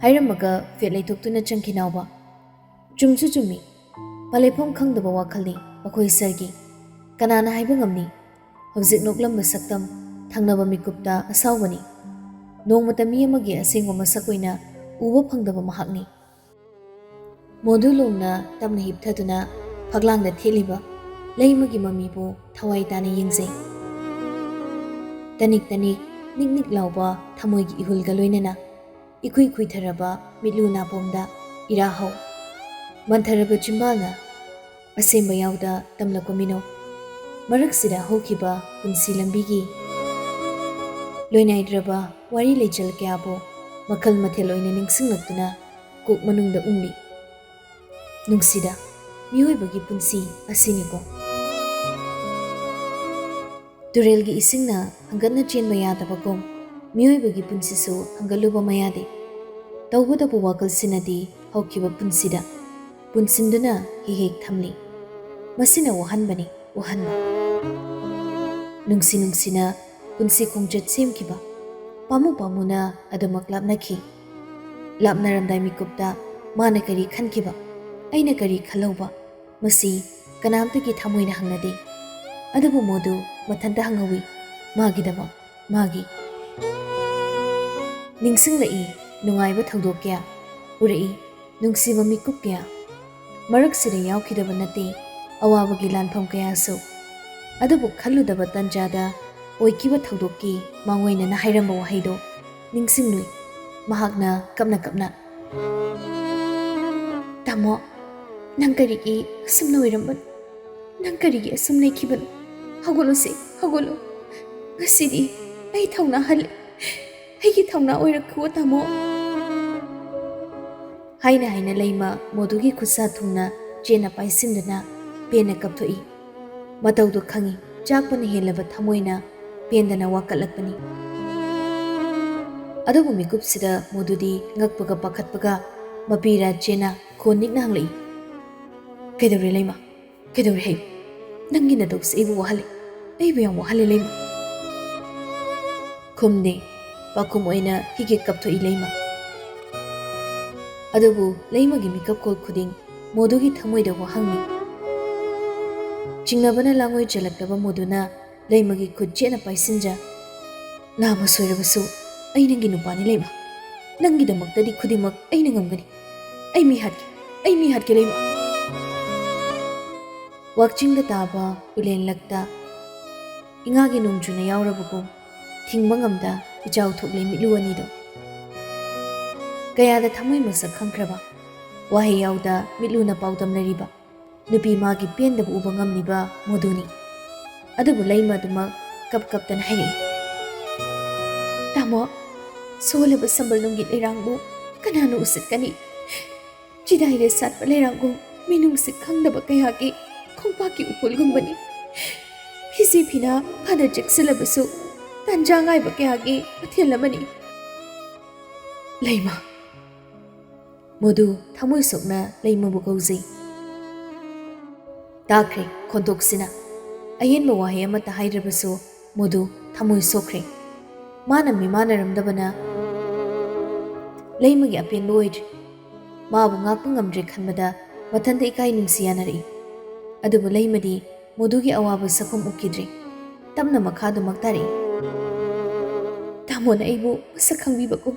ꯍꯥꯏꯔꯝꯃꯒ ꯐꯦꯠ ꯂꯩꯊꯣꯛꯇꯨꯅ ꯆꯪꯈꯤ ꯅꯥꯎꯕ꯫ ꯆꯨꯝꯁꯨ ꯆꯨꯝꯃꯤ꯫ ꯄꯥꯂꯩꯐꯝ ꯈꯪꯗꯕ ꯋꯥꯈꯜꯅꯤ ꯃꯈꯣꯏ ꯁꯥꯔꯒꯤ꯫ ꯀꯅꯥꯅ ꯍꯥꯏꯕ ꯉꯝꯅꯤ? ꯍꯧꯖꯤꯛ ꯅꯣꯛꯂꯝꯕ ꯁꯛꯇꯝ ꯊꯪꯅꯕ ꯃꯤꯀꯨꯞꯇ ꯑꯁꯥꯎꯕꯅꯤ꯫ ꯅꯣꯡꯃꯇ ꯃꯤ ꯑꯃꯒꯤ ꯑꯁꯦꯡꯕ ꯃꯁꯛ ꯑꯣꯏꯅ ꯎꯕ ꯐꯪꯗꯕ ꯃꯍꯥꯛꯅꯤ꯫ ꯃꯣꯗꯨ ꯂꯣꯡꯅ ꯇꯞꯅ ꯍꯤꯞꯊꯗꯨꯅ ꯐꯛꯂꯥꯡꯗ ꯊꯦꯠꯂꯤꯕ ꯂꯩꯃꯒꯤ ꯃꯃꯤꯕꯨ ꯊꯋꯥꯏ ꯇꯥꯅ ꯌꯦꯡꯖꯩ꯫ ꯇꯅꯤꯛ ꯇꯅꯤꯛ ꯅꯤꯛ ꯅꯤꯛ ꯂꯥꯎꯕ ꯊꯃꯣꯏꯒꯤ ꯏꯍꯨꯜꯒ ꯂꯣꯏꯅꯅ ꯏꯈꯨꯏ ꯈꯨꯏꯊꯔꯕ ꯃꯤꯠꯂꯨ ꯅꯥꯄꯣꯝꯗ ꯏꯔꯥ ꯍꯧ꯫ ꯃꯟꯊꯔꯕ ꯆꯤꯝꯕꯥꯜꯅ ꯑꯁꯦꯝꯕ ꯌꯥꯎꯗ ꯇꯝꯂꯛꯄ ꯃꯤꯅꯣꯛ ꯃꯔꯛꯁꯤꯗ ꯍꯧꯈꯤꯕ ꯄꯨꯟꯁꯤ ꯂꯝꯕꯤꯒꯤ ꯂꯣꯏꯅꯥꯏꯗ꯭ꯔꯕ ꯋꯥꯔꯤ ꯂꯩꯆꯜ ꯀꯌꯥꯕꯨ ꯃꯈꯜ ꯃꯊꯦꯜ ꯑꯣꯏꯅ ꯅꯤꯡꯁꯤꯡꯂꯛꯇꯨꯅ ꯀꯣꯛ ꯃꯅꯨꯡꯗ ꯎꯪꯂꯤ꯫ ꯅꯨꯡꯁꯤꯗ, ꯃꯤꯑꯣꯏꯕꯒꯤ ꯄꯨꯟꯁꯤ ꯑꯁꯤꯅꯤꯀꯣ꯫ ꯇꯨꯔꯦꯜꯒꯤ ꯏꯁꯤꯡꯅ ꯍꯪꯒꯠꯅ ꯆꯦꯟꯕ ꯌꯥꯗꯕꯒꯨꯝ, ꯃꯤꯑꯣꯏꯕꯒꯤ ꯄꯨꯟꯁꯤꯁꯨ ꯍꯪꯒꯠꯂꯨꯕ ꯃꯌꯥꯗꯦ꯫ ꯇꯧꯒꯗꯕ ꯋꯥꯈꯜꯁꯤꯅꯗꯤ ꯍꯧꯈꯤꯕ ꯄꯨꯟꯁꯤꯗ ꯄꯨꯟꯁꯤꯟꯗꯨꯅ ꯍꯦꯛ ꯍꯦꯛ ꯊꯝꯂꯤ꯫ ꯃꯁꯤꯅ ꯋꯥꯍꯟꯕꯅꯤ, ꯋꯥꯍꯟꯕ꯫ ꯅꯨꯡꯁꯤ ꯅꯨꯡꯁꯤꯅ ꯄꯨꯟꯁꯤ ꯈꯣꯡꯆꯠ ꯁꯦꯝꯈꯤꯕ, ꯄꯥꯝꯃꯨ ꯄꯥꯝꯃꯨꯅ ꯑꯗꯨꯃꯛ ꯂꯥꯞꯅꯈꯤ꯫ ꯂꯥꯞꯅꯔꯝꯗꯥꯏ ꯃꯤꯀꯨꯞꯇ ꯃꯥꯅ ꯀꯔꯤ ꯈꯟꯈꯤꯕ, ꯑꯩꯅ ꯀꯔꯤ ꯈꯜꯍꯧꯕ, ꯃꯁꯤ ꯀꯅꯥꯝꯇꯒꯤ ꯊꯃꯣꯏꯅ ꯍꯪꯅꯗꯦ꯫ ꯑꯗꯨꯕꯨ ꯃꯣꯗꯨ ꯃꯊꯟꯇ ꯍꯪꯍꯧꯏ, ꯃꯥꯒꯤꯗꯃꯛ, ꯃꯥꯒꯤ꯫ ꯅꯤꯡꯁꯤꯡꯂꯛꯏ ꯅꯨꯡꯉꯥꯏꯕ ꯊꯧꯗꯣꯛ ꯀꯌꯥ, ꯎꯔꯛꯏ ꯅꯨꯡꯁꯤꯕ ꯃꯤꯀꯨꯞ ꯀꯌꯥ꯫ ꯃꯔꯛꯁꯤꯗ ꯌꯥꯎꯈꯤꯗꯕ ꯅꯠꯇꯦ ꯑꯋꯥꯕꯒꯤ ꯂꯥꯟꯐꯝ ꯀꯌꯥꯁꯨ꯫ ꯑꯗꯨꯕꯨ ꯈꯜꯂꯨꯗꯕ ꯇꯟꯖꯥꯗ ꯑꯣꯏꯈꯤꯕ ꯊꯧꯗꯣꯛꯀꯤ ꯃꯥꯡꯑꯣꯏꯅꯅ ꯍꯥꯏꯔꯝꯕ ꯋꯥꯍꯩꯗꯣ ꯅꯤꯡꯁꯤꯡꯂꯨꯏ ꯃꯍꯥꯛꯅ ꯀꯞꯅ ꯀꯞꯅ꯫ "ꯇꯥꯃꯣ, ꯅꯪ ꯀꯔꯤꯒꯤ ꯑꯁꯨꯝꯅ ꯑꯣꯏꯔꯝꯕꯅꯣ? ꯅꯪ ꯀꯔꯤꯒꯤ ꯑꯁꯨꯝ ꯂꯩꯈꯤꯕꯅꯣ? ꯍꯧꯒꯠꯂꯨꯁꯦ, ꯍꯧꯒꯠꯂꯨ꯫ ꯉꯁꯤꯗꯤ ꯑꯩ ꯊꯧꯅꯥ ꯍꯜꯂꯦ꯫ ꯑꯩꯒꯤ ꯊꯧꯅꯥ ꯑꯣꯏꯔꯛꯈꯨꯑꯣ, ꯇꯥꯃꯣ꯫" ꯍꯥꯏꯅ ꯍꯥꯏꯅ ꯂꯩꯃ ꯃꯣꯗꯨꯒꯤ ꯈꯨꯠꯁꯥ ꯊꯨꯡꯅ ꯆꯦꯟꯅ ꯄꯥꯏꯁꯤꯟꯗꯨꯅ ꯄꯦꯟꯅ ꯀꯞꯊꯣꯛꯏ꯫ ꯃꯇꯧꯗꯣ ꯈꯪꯏ, ꯆꯥꯛꯄꯅ ꯍꯦꯜꯂꯕ ꯊꯃꯣꯏꯅ ꯄꯦꯟꯗꯅ ꯋꯥꯀꯠꯂꯛꯄꯅꯤ꯫ ꯑꯗꯨꯕꯨ ꯃꯤꯀꯨꯞꯁꯤꯗ ꯃꯣꯗꯨꯗꯤ ꯉꯛꯄꯒ ꯄꯥꯈꯠꯄꯒ ꯃꯄꯤꯔꯥ ꯆꯦꯟꯅ ꯈꯣꯟ ꯅꯤꯛꯅ ꯍꯪꯂꯛꯏ, "ꯀꯩꯗꯧꯔꯦ ꯂꯩꯃ? ꯀꯩꯗꯧꯔꯦ ꯍꯥꯏꯌꯨ? ꯅꯪꯒꯤ ꯅꯇꯧꯁꯦ ꯑꯩꯕꯨ ꯋꯥꯍꯜꯂꯦ꯫ ꯑꯩꯕꯨ ꯌꯥꯝ ꯋꯥꯍꯜꯂꯦ ꯂꯩꯃ꯫" ꯈꯨꯝꯗꯦ꯫ ꯄꯥꯎꯈꯨꯝ ꯑꯣꯏꯅ ꯍꯤꯒꯦ ꯀꯞꯊꯣꯛꯏ ꯂꯩꯃ꯫ ꯑꯗꯨꯕꯨ ꯂꯩꯃꯒꯤ ꯃꯤꯀꯞ ꯈꯣꯜ ꯈꯨꯗꯤꯡ ꯃꯣꯗꯨꯒꯤ ꯊꯃꯣꯏꯗ ꯋꯥꯍꯪꯅꯤ꯫ ꯆꯤꯡꯅꯕꯅ ꯂꯥꯡꯑꯣꯏ ꯆꯦꯜꯂꯛꯂꯕ ꯃꯣꯗꯨꯅ ꯂꯩꯃꯒꯤ ꯈꯨꯠ ꯆꯦꯠꯅ ꯄꯥꯏꯁꯤꯟꯖ, "ꯂꯥꯝꯃ ꯁꯣꯏꯔꯕꯁꯨ ꯑꯩ ꯅꯪꯒꯤ ꯅꯨꯄꯥꯅꯤ ꯂꯩꯃ꯫ ꯅꯪꯒꯤꯗꯃꯛꯇꯗꯤ ꯈꯨꯗꯤꯡꯃꯛ ꯑꯩꯅ ꯉꯝꯒꯅꯤ꯫ ꯑꯩ ꯃꯤ ꯍꯥꯠꯀꯦ, ꯑꯩ ꯃꯤ ꯍꯥꯠꯀꯦ ꯂꯩꯃ꯫" ꯋꯥꯛꯆꯤꯡꯗ ꯇꯥꯕ ꯎꯂꯦꯟ ꯂꯛꯇ ꯏꯉꯥꯒꯤ ꯅꯣꯡꯖꯨꯅ ꯌꯥꯎꯔꯕꯒꯨꯝ ꯊꯤꯡꯕ ꯉꯝꯗ ꯏꯆꯥꯎ ꯊꯣꯛꯂꯦ ꯃꯤꯠꯂꯨ ꯑꯅꯤꯗꯣ꯫ ꯀꯌꯥꯗ ꯊꯃꯣꯏ ꯃꯁꯛ ꯈꯪꯈ꯭ꯔꯕ, ꯋꯥꯍꯩ ꯌꯥꯎꯗ ꯃꯤꯠꯂꯨꯅ ꯄꯥꯎꯗꯝꯅꯔꯤꯕ ꯅꯨꯄꯤ ꯃꯥꯒꯤ ꯄꯦꯟꯗꯕ ꯎꯕ ꯉꯝꯂꯤꯕ ꯃꯣꯗꯨꯅꯤ꯫ ꯑꯗꯨꯕꯨ ꯂꯩꯃ ꯑꯗꯨꯃꯛ ꯀꯞ ꯀꯞꯇꯅ ꯍꯥꯏꯔꯛꯏ, "ꯇꯥꯃꯣ, ꯁꯣꯜꯂꯕ ꯁꯝꯕꯜ ꯅꯨꯡꯒꯤ ꯂꯩꯔꯥꯡꯕꯨ ꯀꯅꯥꯅ ꯎꯁꯤꯠꯀꯅꯤ? ꯆꯤꯗꯥꯏꯔꯦ ꯁꯥꯠꯄ ꯂꯩꯔꯥꯡꯒꯨꯝ ꯃꯤꯅꯨꯡꯁꯤ ꯈꯪꯗꯕ ꯀꯌꯥꯒꯤ ꯈꯣꯡꯄꯥꯛꯀꯤ ꯎꯀꯨꯜꯒꯨꯝꯕꯅꯤ꯫ ꯐꯤꯖꯤ ꯐꯤꯅꯥ ꯐꯅ ꯆꯦꯛꯁꯤꯜꯂꯕꯁꯨ ꯇꯥꯟꯖꯥ ꯉꯥꯏꯕ ꯀꯌꯥꯒꯤ ꯃꯊꯦꯜ ꯑꯃꯅꯤ꯫ ꯂꯩꯃ꯫ ꯃꯗꯨ ꯊꯃꯣꯏ ꯁꯣꯛꯅ ꯂꯩꯃꯕꯨ ꯀꯧꯖꯩ꯫ ꯇꯥꯈ꯭ꯔꯦ ꯈꯣꯟꯊꯣꯛꯁꯤꯅ꯫ ꯑꯍꯦꯟꯕ ꯋꯥꯍꯩ ꯑꯃꯠꯇ ꯍꯥꯏꯗ꯭ꯔꯕꯁꯨ ꯃꯗꯨ ꯊꯃꯣꯏ ꯁꯣꯛꯈ꯭ꯔꯦ꯫ ꯃꯥꯅ ꯃꯤꯃꯥꯟꯅꯔꯝꯗꯕꯅ ꯂꯩꯃꯒꯤ ꯑꯄꯦꯟꯕ ꯑꯣꯏꯗ꯭ꯔꯤ꯫ ꯃꯥꯕꯨ ꯉꯥꯛꯄ ꯉꯝꯗ꯭ꯔꯦ ꯈꯟꯕꯗ ꯃꯊꯟꯇ ꯏꯀꯥꯏ ꯅꯨꯡꯁꯤ ꯌꯥꯅꯔꯛꯏ꯫ ꯑꯗꯨꯕꯨ ꯂꯩꯃꯗꯤ ꯃꯗꯨꯒꯤ ꯑꯋꯥꯕ ꯁꯛꯐꯝ ꯎꯈꯤꯗ꯭ꯔꯦ꯫ ꯇꯞꯅ ꯃꯈꯥꯗꯃꯛ ꯇꯥꯔꯛꯏ꯫ ꯇꯥꯃꯣꯅ ꯑꯩꯕꯨ ꯃꯁꯛ ꯈꯪꯕꯤꯕꯒꯨꯝ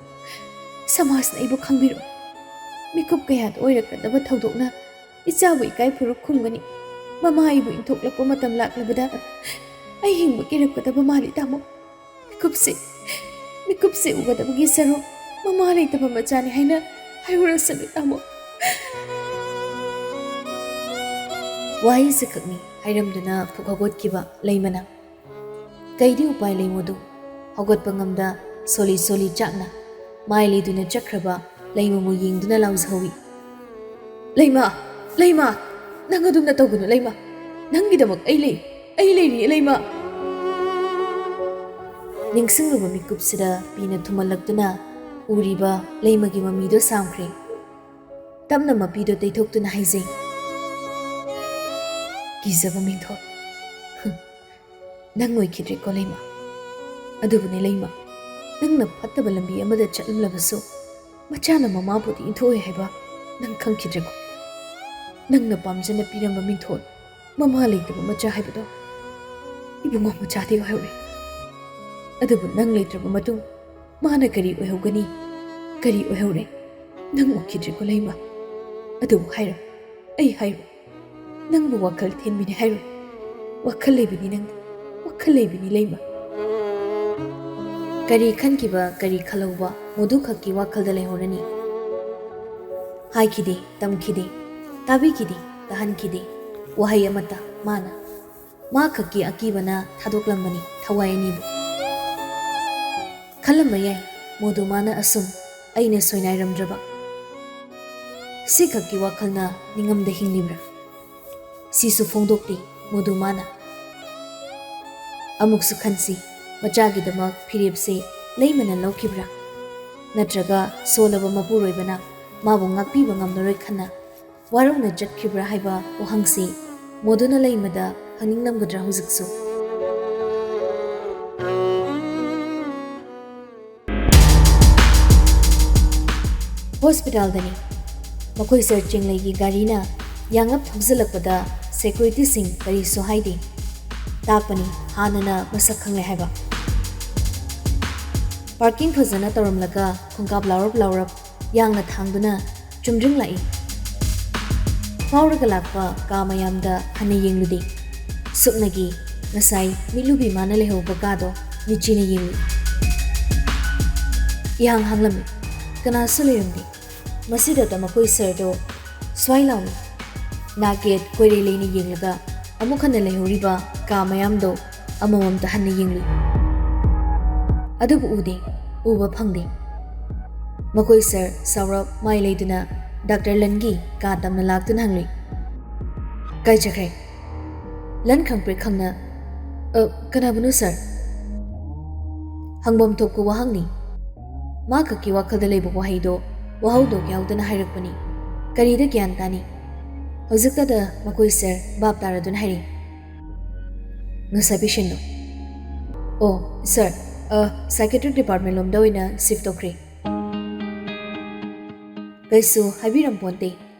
ꯁꯃꯥꯖꯅ ꯑꯩꯕꯨ ꯈꯪꯕꯤꯔꯣꯏ꯫ ꯃꯤꯀꯨꯞ ꯀꯌꯥꯗ ꯑꯣꯏꯔꯛꯀꯗꯕ ꯊꯧꯗꯣꯛꯅ ꯏꯆꯥꯕꯨ ꯏꯀꯥꯏ ꯐꯨꯔꯨꯞ ꯈꯨꯝꯒꯅꯤ꯫ ꯃꯃꯥ ꯑꯩꯕꯨ ꯏꯟꯊꯣꯛꯂꯛꯄ ꯃꯇꯝ ꯂꯥꯛꯂꯕꯗ ꯑꯩ ꯍꯤꯡꯕ ꯀꯤꯔꯛꯀꯗꯕ ꯃꯥꯜꯂꯤ ꯇꯥꯃꯣ꯫ ꯃꯤꯀꯨꯞꯁꯦ, ꯃꯤꯀꯨꯞꯁꯦ ꯎꯒꯗꯕꯒꯤ ꯁꯔꯨꯛ ꯃꯃꯥ ꯂꯩꯇꯕ ꯃꯆꯥꯅꯤ ꯍꯥꯏꯅ ꯍꯥꯏꯔꯨꯔꯁꯅꯨ ꯇꯥꯃꯣ꯫ ꯋꯥꯍꯩꯁꯦ ꯈꯛꯅꯤ ꯍꯥꯏꯔꯝꯗꯨꯅ ꯐꯨꯛ ꯍꯧꯒꯠꯈꯤꯕ ꯂꯩꯃꯅ꯫ ꯀꯩꯗꯤ ꯎꯄꯥꯏ ꯂꯩ ꯃꯗꯨ? ꯍꯧꯒꯠꯄ ꯉꯝꯗ ꯁꯣꯂꯤ ꯁꯣꯂꯤ ꯆꯥꯛꯅ ꯃꯥꯏ ꯂꯩꯗꯨꯅ ꯆꯠꯈ꯭ꯔꯕ ꯂꯩꯃꯕꯨ ꯌꯦꯡꯗꯨꯅ ꯂꯥꯎꯖꯍꯧꯏ꯫ "ꯂꯩꯃ! ꯂꯩꯃ! ꯅꯪ ꯑꯗꯨꯝꯅ ꯇꯧꯒꯅꯨ ꯂꯩꯃ! ꯅꯪꯒꯤꯗꯃꯛ ꯑꯩ ꯂꯩ! ꯑꯩ ꯂꯩꯔꯤꯌꯦ ꯂꯩꯃ!" ꯅꯤꯡꯁꯤꯡꯂꯨꯕ ꯃꯤꯀꯨꯞꯁꯤꯗ ꯄꯤꯅ ꯊꯨꯝꯍꯜꯂꯛꯇꯨꯅ ꯎꯔꯤꯕ ꯂꯩꯃꯒꯤ ꯃꯃꯤꯗꯣ ꯁꯥꯝꯈ꯭ꯔꯦ꯫ ꯇꯞꯅ ꯃꯄꯤꯗꯣ ꯇꯩꯊꯣꯛꯇꯨꯅ ꯍꯥꯏꯖꯩ, "ꯀꯤꯖꯕ ꯃꯤꯡꯊꯣꯜ꯫ ꯍꯨꯝ, ꯅꯪ ꯑꯣꯏꯈꯤꯗ꯭ꯔꯦꯀꯣ ꯂꯩꯃ꯫ ꯑꯗꯨꯕꯨꯅꯦ ꯂꯩꯃ, ꯅꯪꯅ ꯐꯠꯇꯕ ꯂꯝꯕꯤ ꯑꯃꯗ ꯆꯠꯂꯝꯂꯕꯁꯨ ꯃꯆꯥꯅ ꯃꯃꯥꯕꯨꯗꯤ ꯏꯟꯊꯣꯛꯑꯣꯏ ꯍꯥꯏꯕ ꯅꯪ ꯈꯪꯈꯤꯗ꯭ꯔꯦꯀꯣ? ꯅꯪꯅ ꯄꯥꯝꯖꯅ ꯄꯤꯔꯝꯕ ꯃꯤꯡꯊꯣꯜ ꯃꯃꯥ ꯂꯩꯇꯕ ꯃꯆꯥ ꯍꯥꯏꯕꯗꯣ ꯏꯕꯨꯡꯉꯣ ꯃꯆꯥꯗꯤ ꯑꯣꯏꯍꯧꯔꯦ꯫ ꯑꯗꯨꯕꯨ ꯅꯪ ꯂꯩꯇ꯭ꯔꯕ ꯃꯇꯨꯡ ꯃꯥꯅ ꯀꯔꯤ ꯑꯣꯏꯍꯧꯒꯅꯤ? ꯀꯔꯤ ꯑꯣꯏꯍꯧꯔꯦ? ꯅꯪ ꯎꯈꯤꯗ꯭ꯔꯤꯀꯣ ꯂꯩꯃ? ꯑꯗꯨꯕꯨ ꯍꯥꯏꯔꯣ, ꯑꯩ ꯍꯥꯏꯔꯣ, ꯅꯪꯕꯨ ꯋꯥꯈꯜ ꯊꯤꯟꯕꯤꯅꯤ ꯍꯥꯏꯔꯣ? ꯋꯥꯈꯜ ꯂꯩꯕꯤꯅꯤ ꯅꯪ, ꯋꯥꯈꯜ ꯂꯩꯕꯤꯅꯤ ꯂꯩꯃ꯫ ꯀꯔꯤ ꯈꯟꯈꯤꯕ, ꯀꯔꯤ ꯈꯜꯍꯧꯕ, ꯃꯗꯨ ꯈꯛꯀꯤ ꯋꯥꯈꯜꯗ ꯂꯩꯍꯧꯔꯅꯤ꯫ ꯍꯥꯏꯈꯤꯗꯦ, ꯇꯝꯈꯤꯗꯦ, ꯇꯥꯕꯤꯈꯤꯗꯦ, ꯇꯥꯍꯟꯈꯤꯗꯦ꯫ ꯋꯥꯍꯩ ꯑꯃꯠꯇ ꯃꯥꯅ꯫ ꯃꯥ ꯈꯛꯀꯤ ꯑꯀꯤꯕꯅ ꯊꯥꯗꯣꯛꯂꯝꯕꯅꯤ ꯊꯋꯥꯏ ꯑꯅꯤꯕꯨ꯫ ꯈꯜꯂꯝꯕ ꯌꯥꯏ ꯃꯗꯨ ꯃꯥꯅ ꯑꯁꯨꯝ ꯑꯩꯅ ꯁꯣꯏꯅꯥꯏꯔꯝꯗ꯭ꯔꯕ꯫ ꯁꯤꯈꯛꯀꯤ ꯋꯥꯈꯜꯅ ꯅꯤꯡꯉꯝꯗ ꯍꯤꯡꯂꯤꯕ꯭ꯔꯥ? ꯁꯤꯁꯨ ꯐꯣꯡꯗꯣꯛꯇꯦ ꯃꯗꯨ ꯃꯥꯅ꯫ ꯑꯃꯨꯛꯁꯨ ꯈꯟꯁꯤ, ꯃꯆꯥꯒꯤꯗꯃꯛ ꯐꯤꯔꯦꯞꯁꯦ ꯂꯩꯃꯅ ꯂꯧꯈꯤꯕ꯭ꯔꯥ? ꯅꯠꯇ꯭ꯔꯒ ꯁꯣꯜꯂꯕ ꯃꯄꯨꯔꯣꯏꯕꯅ ꯃꯥꯕꯨ ꯉꯥꯛꯄꯤꯕ ꯉꯝꯂꯔꯣꯏ ꯈꯟꯅ ꯋꯥꯔꯧꯅ ꯆꯠꯈꯤꯕ꯭ꯔꯥ ꯍꯥꯏꯕ ꯋꯥꯍꯪꯁꯤ ꯃꯗꯨꯅ ꯂꯩꯃꯗ ꯍꯪꯅꯤꯡꯂꯝꯒꯗ꯭ꯔꯥ ꯍꯧꯖꯤꯛꯁꯨ? ꯍꯣꯁꯄꯤꯇꯥꯜꯗꯅꯤ꯫ ꯃꯈꯣꯏ ꯁꯔ ꯆꯦꯡꯂꯩꯒꯤ ꯒꯥꯔꯤꯅ ꯌꯥꯡꯂꯞ ꯊꯧꯖꯤꯜꯂꯛꯄꯗ ꯁꯦꯀ꯭ꯌꯨꯔꯤꯇꯤꯁꯤꯡ ꯀꯔꯤꯁꯨ ꯍꯥꯏꯗꯦ꯫ ꯇꯥꯛꯄꯅꯤ ꯍꯥꯟꯅꯅ ꯃꯁꯛ ꯈꯪꯂꯦ ꯍꯥꯏꯕ꯫ ꯄꯥꯔꯀꯤꯡ ꯐꯖꯅ ꯇꯧꯔꯝꯂꯒ ꯈꯣꯡꯀꯥꯞ ꯂꯥꯎꯔꯞ ꯂꯥꯎꯔꯞ ꯌꯥꯡꯅ ꯊꯥꯡꯗꯨꯅ ꯆꯨꯝꯗ꯭ꯔꯤꯡ ꯂꯥꯛꯏ꯫ ꯐꯥꯎꯔꯒ ꯂꯥꯛꯄ ꯀꯥ ꯃꯌꯥꯝꯗ ꯍꯟꯅ ꯌꯦꯡꯂꯨꯗꯦ꯫ ꯁꯨꯞꯅꯒꯤ ꯉꯁꯥꯏ ꯃꯤꯠꯂꯨꯕꯤ ꯃꯥꯅ ꯂꯩꯍꯧꯕ ꯀꯥꯗꯣ ꯃꯤꯠꯆꯤꯅ ꯌꯦꯡꯂꯤ꯫ ꯏꯍꯥꯡ ꯍꯥꯡꯂꯝꯃꯤ꯫ ꯀꯅꯥꯁꯨ ꯂꯩꯔꯝꯗꯦ꯫ ꯃꯁꯤꯗꯇ ꯃꯈꯣꯏ ꯁꯔꯗꯣ ꯁ꯭ꯋꯥꯏ ꯂꯥꯎꯅ ꯅꯥꯀꯦꯠ ꯀꯣꯏꯔꯦ ꯂꯩꯅ ꯌꯦꯡꯂꯒ ꯑꯃꯨꯛ ꯍꯟꯅ ꯂꯩꯍꯧꯔꯤꯕ ꯀꯥ ꯃꯌꯥꯝꯗꯣ ꯑꯃꯃꯝꯇ ꯍꯟꯅ ꯌꯦꯡꯂꯨꯏ꯫ ꯑꯗꯨꯕꯨ ꯎꯗꯦ, ꯎꯕ ꯐꯪꯗꯦ꯫ ꯃꯈꯣꯏ ꯁꯔ ꯁꯥꯎꯔꯞ ꯃꯥꯏ ꯂꯩꯗꯨꯅ ꯗꯥꯛꯇꯔ ꯂꯟꯒꯤ ꯀꯥ ꯇꯝꯅ ꯂꯥꯛꯇꯨꯅ ꯍꯪꯂꯨꯏ, "ꯀꯥꯏ ꯆꯠꯈ꯭ꯔꯦ?" ꯂꯟ ꯈꯪꯄ꯭ꯔꯦꯛ ꯈꯪꯅ, "ꯑ, ꯀꯅꯥꯕꯨꯅꯣ ꯁꯔ?" ꯍꯪꯐꯝ ꯊꯣꯛꯄ ꯋꯥꯍꯪꯅꯤ꯫ ꯃꯥ ꯈꯛꯀꯤ ꯋꯥꯈꯜꯗ ꯂꯩꯕ ꯋꯥꯍꯩꯗꯣ ꯋꯥꯍꯧꯗꯣꯛ ꯌꯥꯎꯗꯅ ꯍꯥꯏꯔꯛꯄꯅꯤ꯫ ꯀꯔꯤꯗ ꯒ꯭ꯌꯥꯟ ꯇꯥꯅꯤ? ꯍꯧꯖꯤꯛꯇꯗ ꯃꯈꯣꯏ ꯁꯔ ꯚꯥꯞ ꯇꯥꯔꯗꯨꯅ ꯍꯥꯏꯔꯤ, "ꯉꯁꯥꯏ ꯄꯦꯁꯦꯟꯗꯣ?" "ꯑꯣ, ꯁꯔ, ꯑ, psychiatric department ꯂꯣꯝꯗ ꯑꯣꯏꯅ shift ꯇꯧꯈ꯭ꯔꯦ꯫" ꯀꯩꯁꯨ ꯍꯥꯏꯕꯤꯔꯝꯄꯣꯟꯇꯦ꯫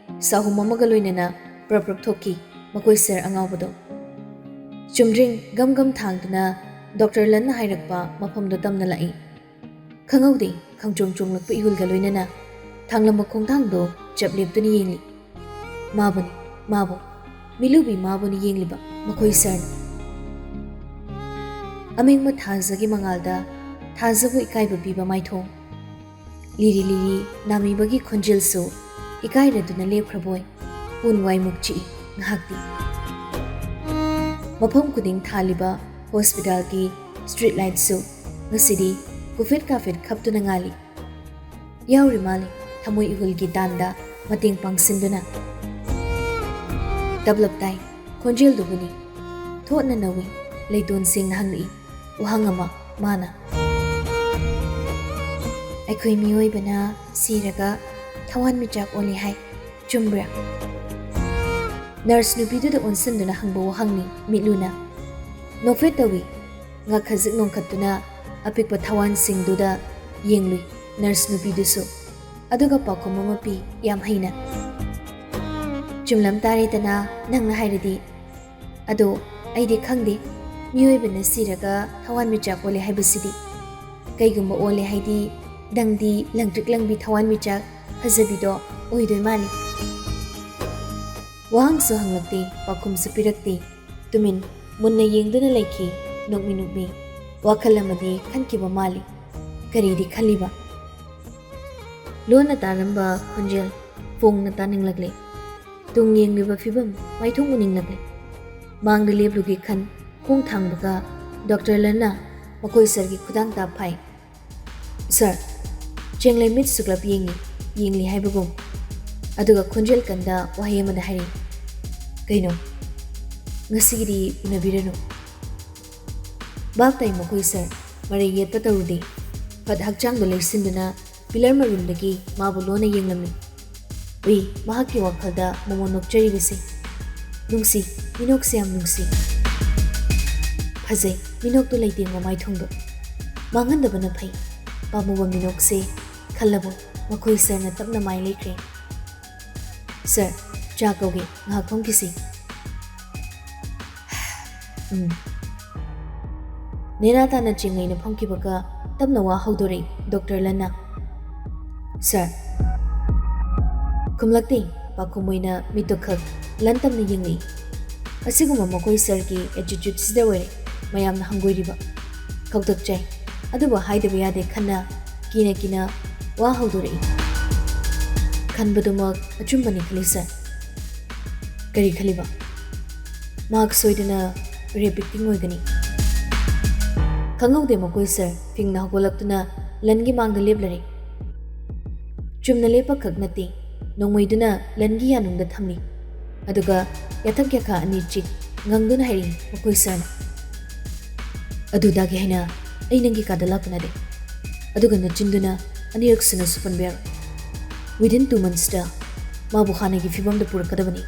ꯆꯍꯨꯝ ꯑꯃꯒ ꯂꯣꯏꯅꯅ ꯄ꯭ꯔꯞ ꯄ꯭ꯔꯞ ꯊꯣꯛꯈꯤ ꯃꯈꯣꯏ ꯁꯔ ꯑꯉꯥꯎꯕꯗꯣ꯫ ꯆꯨꯝꯗ꯭ꯔꯤꯡ ꯒꯝ ꯒꯝ ꯊꯥꯡꯗꯨꯅ ꯗꯣꯛꯇꯔ ꯂꯟꯅ ꯍꯥꯏꯔꯛꯄ ꯃꯐꯝꯗꯣ ꯇꯝꯅ ꯂꯥꯛꯏ꯫ ꯈꯪꯍꯧꯗꯦ, ꯈꯪꯆꯣꯡ ꯆꯣꯡꯂꯛꯄ ꯏꯍꯨꯜꯒ ꯂꯣꯏꯅꯅ ꯊꯥꯡꯂꯝꯕ ꯈꯣꯡꯊꯥꯡꯗꯣ ꯆꯞ ꯂꯦꯞꯇꯨꯅ ꯌꯦꯡꯂꯤ꯫ ꯃꯥꯕꯨꯅꯤ, ꯃꯥꯕꯨ, ꯃꯤꯠꯂꯨꯕꯤ ꯃꯥꯕꯨꯅꯤ ꯌꯦꯡꯂꯤꯕ ꯃꯈꯣꯏ ꯁꯔꯅ꯫ ꯑꯃꯦꯡꯕ ꯊꯥꯖꯒꯤ ꯃꯉꯥꯜꯗ ꯊꯥꯖꯕꯨ ꯏꯀꯥꯏꯕ ꯄꯤꯕ ꯃꯥꯏꯊꯣꯡ꯫ ꯂꯤꯔꯤ ꯂꯤꯔꯤ ꯅꯥꯃꯤꯕꯒꯤ ꯈꯣꯟꯖꯦꯜꯁꯨ ꯏꯀꯥꯏꯔꯗꯨꯅ ꯂꯦꯞꯈ꯭ꯔꯕꯣꯏ ꯄꯨꯟꯋꯥꯏꯃꯨꯛ ꯆꯤꯛꯏ ꯉꯥꯏꯍꯥꯛꯇꯤ꯫ ꯃꯐꯝ ꯈꯨꯗꯤꯡ ꯊꯥꯜꯂꯤꯕ ꯍꯣꯁꯄꯤꯇꯥꯜꯒꯤ ꯁ꯭ꯇ꯭ꯔꯤꯠ ꯂꯥꯏꯠꯁꯨ ꯉꯁꯤꯗꯤ ꯀꯨꯐꯦꯠ ꯀꯥꯐꯦꯠ ꯈꯞꯇꯨꯅ ꯉꯥꯜꯂꯤ꯫ ꯌꯥꯎꯔꯤ ꯃꯥꯜꯂꯤ ꯊꯃꯣꯏ ꯏꯍꯨꯜꯒꯤ ꯇꯥꯟꯗ ꯃꯇꯦꯡ ꯄꯥꯡꯁꯤꯟꯗꯨꯅ꯫ ꯇꯞꯂꯞ ꯇꯥꯏ, ꯈꯣꯟꯖꯦꯜꯗꯨꯕꯨꯅꯤ꯫ ꯊꯣꯠꯅ ꯅꯧꯏ, ꯂꯩꯇꯣꯟ ꯁꯦꯡꯅ ꯍꯪꯂꯛꯏ ꯋꯥꯍꯪ ꯑꯃ ꯃꯥꯅ꯫ "ꯑꯩꯈꯣꯏ ꯃꯤꯑꯣꯏꯕꯅ ꯁꯤꯔꯒ ꯊꯋꯥꯟꯃꯤꯆꯥꯛ ꯑꯣꯜꯂꯤ ꯍꯥꯏ, ꯆꯨꯝꯕ꯭ꯔꯥ?" ꯅꯔꯁ ꯅꯨꯄꯤꯗꯨꯗ ꯑꯣꯟꯁꯤꯟꯗꯨꯅ ꯍꯪꯕ ꯋꯥꯍꯪꯅꯤ ꯃꯤꯠꯂꯨꯅ꯫ ꯅꯣꯛꯐꯦꯠ ꯇꯧꯏ꯫ ꯉꯛ ꯈꯖꯤꯛ ꯅꯣꯡꯈꯠꯇꯨꯅ ꯑꯄꯤꯛꯄ ꯊꯋꯥꯟꯁꯤꯡꯗꯨꯗ ꯌꯦꯡꯂꯨꯏ ꯅꯔꯁ ꯅꯨꯄꯤꯗꯨꯁꯨ꯫ ꯑꯗꯨꯒ ꯄꯥꯎꯈꯨꯝ ꯑꯃ ꯄꯤ ꯌꯥꯝ ꯍꯩꯅ꯫ "ꯆꯨꯝꯂꯝ ꯇꯥꯔꯦꯗꯅ ꯅꯪꯅ ꯍꯥꯏꯔꯗꯤ꯫ ꯑꯗꯣ ꯑꯩꯗꯤ ꯈꯪꯗꯦ, ꯃꯤꯑꯣꯏꯕꯅ ꯁꯤꯔꯒ ꯊꯋꯥꯟꯃꯤꯆꯥꯛ ꯑꯣꯜꯂꯦ ꯍꯥꯏꯕꯁꯤꯗꯤ꯫ ꯀꯩꯒꯨꯝꯕ ꯑꯣꯜꯂꯦ ꯍꯥꯏꯗꯤ ꯅꯪꯗꯤ ꯂꯪꯇ꯭ꯔꯤꯛ ꯂꯪꯕꯤ ꯊꯋꯥꯟꯃꯤꯆꯥꯛ ꯐꯖꯕꯤꯗꯣ ꯑꯣꯏꯗꯣꯏ ꯃꯥꯜꯂꯤ꯫" ꯋꯥꯍꯪꯁꯨ ꯍꯪꯂꯛꯇꯦ, ꯄꯥꯎꯈꯨꯝꯁꯨ ꯄꯤꯔꯛꯇꯦ꯫ ꯇꯨꯃꯤꯟ ꯃꯨꯟꯅ ꯌꯦꯡꯗꯨꯅ ꯂꯩꯈꯤ꯫ ꯅꯣꯛꯃꯤ ꯅꯣꯛꯃꯤ ꯋꯥꯈꯜ ꯑꯃꯗꯤ ꯈꯟꯈꯤꯕ ꯃꯥꯜꯂꯤ꯫ ꯀꯔꯤꯗꯤ ꯈꯜꯂꯤꯕ? ꯂꯣꯟꯅ ꯇꯥꯔꯝꯕ ꯈꯣꯟꯖꯦꯜ ꯐꯣꯡꯅ ꯇꯥꯅꯤꯡꯂꯛꯂꯦ꯫ ꯇꯨꯡ ꯌꯦꯡꯂꯤꯕ ꯐꯤꯕꯝ ꯃꯥꯏꯊꯣꯡ ꯎꯅꯤꯡꯂꯛꯂꯦ꯫ ꯃꯥꯡꯗ ꯂꯦꯞꯂꯨꯒꯦ ꯈꯟ ꯈꯣꯡ ꯊꯥꯡꯕꯒ ꯗꯣꯛꯇꯔ ꯂꯟꯅ ꯃꯈꯣꯏ ꯁꯔꯒꯤ ꯈꯨꯗꯥꯡ ꯇꯥ ꯐꯥꯏ꯫ "ꯁꯔ꯫" ꯆꯦꯡꯂꯩ ꯃꯤꯠ ꯁꯨꯛꯂꯞ ꯌꯦꯡꯉꯤ, ꯌꯦꯡꯂꯤ ꯍꯥꯏꯕꯒꯨꯝ꯫ ꯑꯗꯨꯒ ꯈꯣꯟꯖꯦꯜ ꯀꯟꯗ ꯋꯥꯍꯩ ꯑꯃꯗ ꯍꯥꯏꯔꯤ, "ꯀꯩꯅꯣ? ꯉꯁꯤꯒꯤꯗꯤ ꯎꯅꯕꯤꯔꯅꯨ꯫" ꯚꯥꯞ ꯇꯥꯏ ꯃꯈꯣꯏ ꯁꯔ, ꯃꯔꯩ ꯌꯦꯠꯄ ꯇꯧꯔꯨꯗꯦ꯫ ꯐꯠ ꯍꯛꯆꯥꯡꯗ ꯂꯩꯁꯤꯟꯗꯨꯅ ꯄꯤꯂꯔ ꯃꯔꯨꯝꯗꯒꯤ ꯃꯥꯕꯨ ꯂꯣꯟꯅ ꯌꯦꯡꯂꯝꯃꯤ꯫ ꯎꯏ ꯃꯍꯥꯛꯀꯤ ꯋꯥꯈꯜꯗ ꯃꯣꯃꯣꯟ ꯅꯣꯛꯆꯔꯤꯕꯁꯤ꯫ ꯅꯨꯡꯁꯤ, ꯃꯤꯅꯣꯛꯁꯤ ꯌꯥꯝ ꯅꯨꯡꯁꯤ꯫ ꯐꯖꯩ ꯃꯤꯅꯣꯛꯇꯨ ꯂꯩꯇꯦꯡꯕ ꯃꯥꯏꯊꯣꯡꯗꯣ꯫ ꯃꯥꯡꯍꯟꯗꯕꯅ ꯐꯩ꯫ ꯄꯥꯝꯃꯨꯕ ꯃꯤꯅꯣꯛꯁꯦ ꯈꯜꯂꯕꯨ ꯃꯈꯣꯏ ꯁꯔꯅ ꯇꯞꯅ ꯃꯥꯏ ꯂꯩꯈ꯭ꯔꯦ꯫ "ꯁꯔ, ꯆꯥ ꯀꯧꯒꯦ, ꯉꯥꯏꯍꯥꯛ ꯐꯝꯈꯤꯁꯤ꯫" ꯎꯝ꯫ ꯅꯦꯅꯥ ꯇꯥꯅ ꯆꯤꯡꯉꯩꯅ ꯐꯝꯈꯤꯕꯒ ꯇꯞꯅ ꯋꯥ ꯍꯧꯗꯣꯔꯛꯏ ꯗꯣꯛꯇꯔ ꯂꯟꯅ꯫ "ꯁꯔ꯫" ꯈꯨꯝꯂꯛꯇꯦ꯫ ꯄꯥꯎꯈꯨꯝ ꯑꯣꯏꯅ ꯃꯤꯠꯇꯣ ꯈꯛ ꯂꯟ ꯇꯝꯅ ꯌꯦꯡꯂꯛꯏ꯫ ꯑꯁꯤꯒꯨꯝꯕ ꯃꯈꯣꯏ ꯁꯔꯒꯤ ꯑꯦꯇꯤꯆ꯭ꯌꯨꯠꯁꯤꯗ ꯑꯣꯏꯔꯦ ꯃꯌꯥꯝꯅ ꯍꯪꯒꯣꯏꯔꯤꯕ꯫ ꯀꯧꯇꯛ ꯆꯥꯏ꯫ ꯑꯗꯨꯕꯨ ꯍꯥꯏꯗꯕ ꯌꯥꯗꯦ ꯈꯟꯅ ꯀꯤꯅ ꯀꯤꯅ ꯋꯥ ꯍꯧꯗꯣꯔꯛꯏ꯫ "ꯈꯟꯕꯗꯨꯃꯛ ꯑꯆꯨꯝꯕꯅꯤ ꯈꯜꯂꯤ ꯁꯔ꯫" "ꯀꯔꯤ ꯈꯜꯂꯤꯕ?" "ꯃꯍꯥꯛ ꯁꯣꯏꯗꯅ ꯔꯦꯞ ꯚꯤꯛꯇꯤꯝ ꯑꯣꯏꯒꯅꯤ꯫" ꯈꯪꯍꯧꯗꯦ ꯃꯈꯣꯏ ꯁꯔ ꯐꯤꯡꯅ ꯍꯧꯒꯠꯂꯛꯇꯨꯅ ꯂꯟꯒꯤ ꯃꯥꯡꯗ ꯂꯦꯞꯂꯔꯦ꯫ ꯆꯨꯝꯅ ꯂꯦꯞꯄꯈꯛ ꯅꯠꯇꯦ, ꯅꯣꯡꯃꯩꯗꯨꯅ ꯂꯟꯒꯤ ꯌꯥꯅꯨꯡꯗ ꯊꯝꯃꯤ꯫ ꯑꯗꯨꯒ ꯌꯥꯊꯛ ꯌꯥꯈꯥ ꯑꯅꯤ ꯆꯤꯛ ꯉꯪꯗꯨꯅ ꯍꯥꯏꯔꯤ ꯃꯈꯣꯏ ꯁꯥꯔꯅ, "ꯑꯗꯨꯗꯒꯤ ꯍꯦꯟꯅ ꯑꯩ ꯅꯪꯒꯤ ꯀꯥꯗ ꯂꯥꯛꯄ ꯅꯠꯇꯦ꯫ ꯑꯗꯨꯒ ꯅꯆꯤꯟꯗꯨꯅ ꯑꯅꯤꯔꯛ ꯁꯨꯅꯁꯨ ꯄꯟꯕ ꯌꯥꯔꯣꯏ꯫ Within two monthsꯇ ꯃꯥꯕꯨ ꯍꯥꯟꯅꯒꯤ ꯐꯤꯕꯝꯗ ꯄꯨꯔꯛꯀꯗꯕꯅꯤ꯫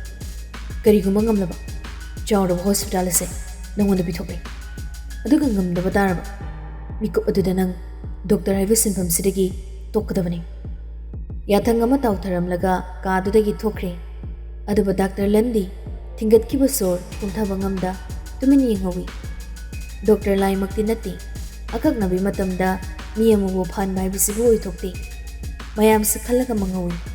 ꯀꯔꯤꯒꯨꯝꯕ ꯉꯝꯂꯕ ꯆꯥꯎꯔꯕ ꯍꯣꯁꯄꯤꯇꯥꯜ ꯑꯁꯦ ꯅꯉꯣꯟꯗ ꯄꯤꯊꯣꯛꯂꯦ꯫ ꯑꯗꯨꯒ ꯉꯝꯗꯕ ꯇꯥꯔꯕ ꯃꯤꯀꯨꯞ ꯑꯗꯨꯗ ꯅꯪ ꯗꯣꯛꯇꯔ ꯍꯥꯏꯕ ꯁꯤꯟꯐꯝꯁꯤꯗꯒꯤ ꯇꯣꯛꯀꯗꯕꯅꯤ꯫" ꯌꯥꯊꯪ ꯑꯃ ꯇꯥꯎꯊꯔꯝꯂꯒ ꯀꯥꯗꯨꯗꯒꯤ ꯊꯣꯛꯈ꯭ꯔꯦ꯫ ꯑꯗꯨꯕꯨ ꯗꯥꯛꯇꯔ ꯂꯟꯗꯤ ꯊꯤꯡꯒꯠꯈꯤꯕ ꯁꯣꯔ ꯇꯨꯝꯊꯕ ꯉꯝꯗ ꯇꯨꯃꯤꯟ ꯌꯦꯡꯍꯧꯏ꯫ ꯗꯣꯛꯇꯔ ꯂꯥꯏꯃꯛꯇꯤ ꯅꯠꯇꯦ꯫ ꯑꯀꯛꯅꯕꯤ ꯃꯇꯝꯗ ꯃꯤ ꯑꯃꯕꯨ ꯐꯍꯟꯕ ꯍꯥꯏꯕꯁꯤꯕꯨ ꯑꯣꯏꯊꯣꯛꯇꯦ꯫ ꯃꯌꯥꯝꯁꯨ ꯈꯜꯂꯒ ꯃꯪꯍꯧꯏ꯫